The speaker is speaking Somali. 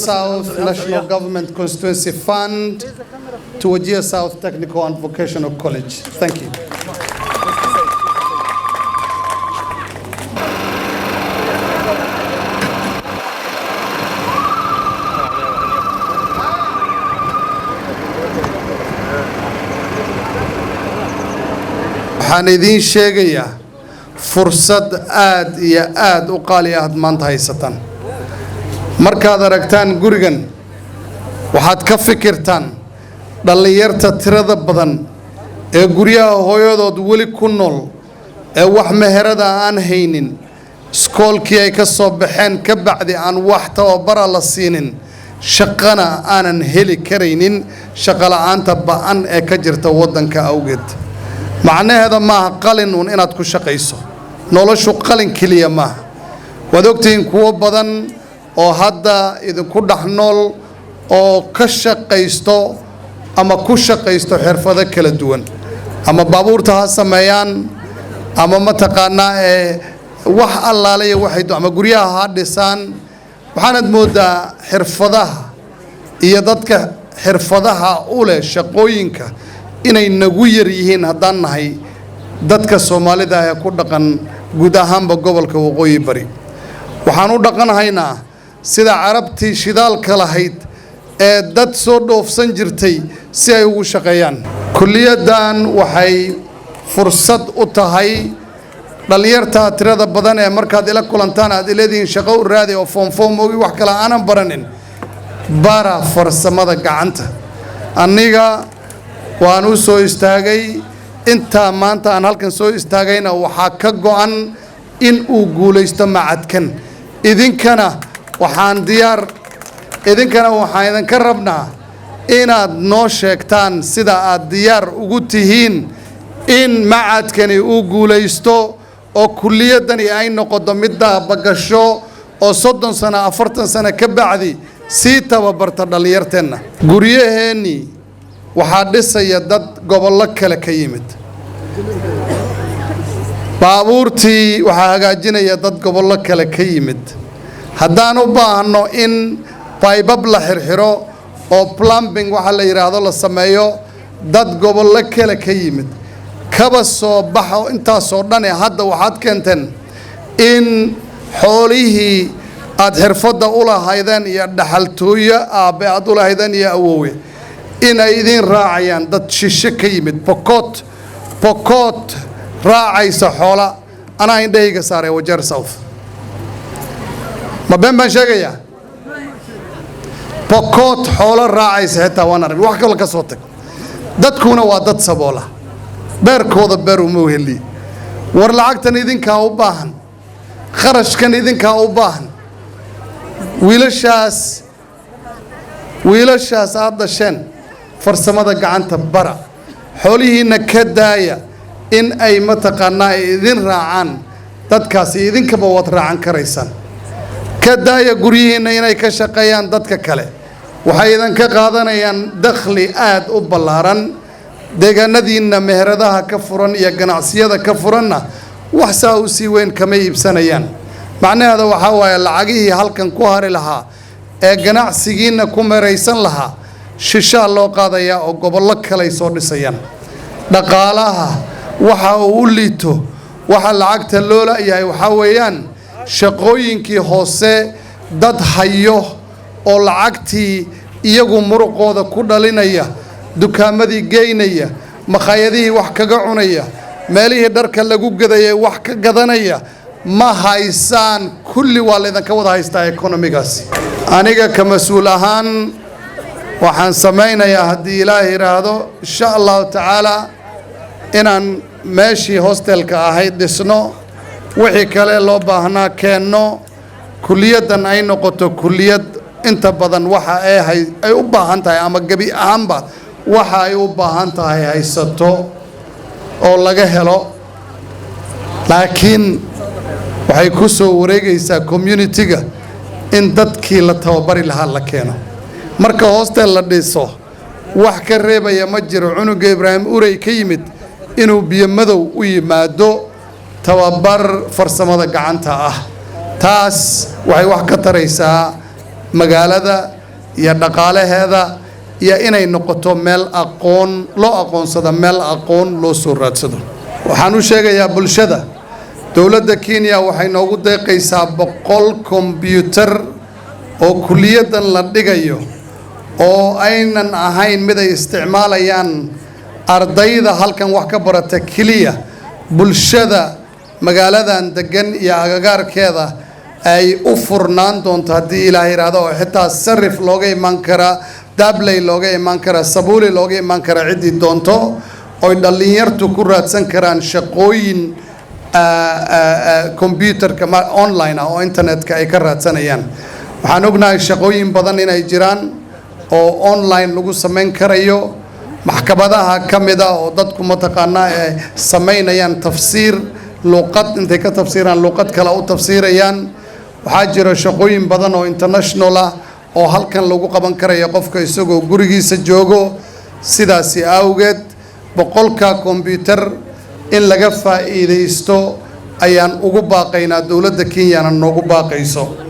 South National Government Constituency Fund to Wajir South Technical and Vocational College. Thank you. Waxaan idiin sheegayaa fursad aad iyo aad u qaali aad maanta haysataan. Markaad aragtaan gurigan, waxaad ka fikirtaan dhallinyarta tirada badan ee guryaha hooyadood weli ku nool, ee wax meherada aan haynin, iskoolkii ay ka soo baxeen ka bacdi aan wax tababara la siinin, shaqana aanan heli karaynin, shaqola'aanta ba'an ee ka jirta waddanka awgeed. Macnaheeda maaha qalin uun inaad ku shaqayso, noloshu qalin keliya maaha. Waad ogtihiin kuwo badan oo hadda idinku dhex nool oo ka shaqaysto ama ku shaqaysto xirfado kala duwan, ama baabuurta ha sameeyaan, ama mataqaanaa ee wax allaalaya waxay, ama guryaha ha dhisaan. Waxaanad mooddaa xirfadaha iyo dadka xirfadaha u leh shaqooyinka inay nagu yar yihiin haddaan nahay dadka Soomaalida ee ku dhaqan guud ahaanba gobolka Waqooyi Bari. Waxaan u dhaqanhaynaa sida Carabtii shidaalka lahayd ee dad soo dhoofsan jirtay si ay ugu shaqeeyaan. Kulliyaddan waxay fursad u tahay dhallinyarta tirada badan ee markaad ila kulantaan aad ileedihiin shaqo u raadi, oo foomfoom ogi wax kale aanan baranin. Bara farsamada gacanta. Aniga waan u soo istaagay intaa maanta aan halkan soo istaagayna waxaa ka go'an in uu guulaysto macadkan. Idinkana waxaan diyaar, idinkana waxaan idinka rabnaa inaad noo sheegtaan sida aad diyaar ugu tihiin in macadkani uu guulaysto oo kulliyaddani ay noqoto mid daabagasho oo 30 sano, 40 sano ka bacdi sii tababarta dhallinyarteenna. Guryaheennii waxaa dhisaya dad gobollo kale ka yimid, baabuurtii waxaa hagaajinaya dad gobollo kale ka yimid. Haddaan u baahno in baybab la xirxiro oo plumbing waxa la yidhaahdo la sameeyo, dad gobollo kale ka yimid. Kaba soo baxo intaasoo dhane, hadda waxaad keenteen in xoolihii aad xirfadda u lahaydeen iyo dhaxaltooyo aabbe aad u lahaydeen iyo awoowe inay idiin raacayaan dad shishe ka yimid. Pokot, Pokot raacaysa xoola anaa indhahayga saaray Wajeer South. Ma been baan sheegayaa? Pokot xoolo raacaysa xitaa waan arag. Wax kaloo ka soo tag, dadkuna waa dad saboola, beerkooda beer uma heli. War lacagtan idinkaa u baahan, kharashkan idinkaa u baahan. Wiilashaas, wiilashaas aad dhasheen farsamada gacanta bara. Xoolihiinna ka daaya in ay mataqaanaa ay idin raacaan dadkaasi, idinkaba waad raacan karaysaan. Ka daaya guryihiinna inay ka shaqeeyaan dadka kale, waxay idinka qaadanayaan dakhli aad u ballaaran. Deegaanadiinna meheradaha ka furan iyo ganacsiyada ka furanna wax saa u sii weyn kama iibsanayaan. Macnaheeda waxaa waaye lacagihii halkan ku hari lahaa ee ganacsigiinna ku meraysan lahaa shishaa loo qaadayaa oo gobollo kaley soo dhisayaan. Dhaqaalaha waxa uu u liito, waxa lacagta loo la'yahay, waxaa weeyaan shaqooyinkii hoose dad hayo oo lacagtii iyagu muruqooda ku dhalinaya, dukaamadii geynaya, makhaayadihii wax kaga cunaya, meelihii dharka lagu gadayay wax ka gadanaya ma haysaan. Kulli waa laydinka wada haystaa economigaasi. Aniga ka mas-uul ahaan waxaan samaynayaa, haddii Ilaah yidhaahdo, insha Allahu tacaala, inaan meeshii hostelka ahayd dhisno, wixii kale loo baahnaa keenno, kuliyaddan ay noqoto kuliyad inta badan waxa ay u baahan tahay ama gebi ahaanba waxa ay u baahan tahay haysato oo laga helo. Laakiin waxay ku soo wareegaysaa community-ga in dadkii la tababari lahaa la keeno. Marka hostel la dhiso, wax ka reebaya ma jiro cunuga Ibraahim Urey ka yimid inuu Biyo Madow u yimaado tababar farsamada gacanta ah. Taas waxay wax ka taraysaa. Magaalada iyo dhaqaalaheeda iyo inay noqoto meel aqoon loo aqoonsado, meel aqoon loo soo raadsado. Waxaan u sheegayaa bulshada, dowladda Kenya waxay noogu deeqaysaa 100 kombyuutar oo kuliyaddan la dhigayo, oo aynan ahayn mid ay isticmaalayaan ardayda halkan wax ka barata keliya, bulshada magaaladan degan iyo agagaarkeeda ay u furnaan doonto haddii Ilaah yidhaahdo, oo xitaa Sarif looga imaan karaa, Dabley looga imaan karaa, Sabuuli looga imaan karaa, ciddii doonto oy dhallinyartu ku raadsan karaan shaqooyin computerka online ah oo internetka ay ka raadsanayaan. Waxaan ognahay shaqooyin badan inay jiraan oo online lagu samayn karayo. Maxkamadaha ka mid ah oo dadku mataqaanaa ay samaynayaan tafsiir, luuqad intay ka tafsiiraan luuqad kale u tafsiirayaan. Waxaa jira shaqooyin badan oo international ah oo halkan lagu qaban karayo qofka isagoo gurigiisa joogo. Sidaasi awgeed 100-ka kombyutar in laga faa'iidaysto ayaan ugu baaqaynaa, dowladda Kenyana noogu baaqayso.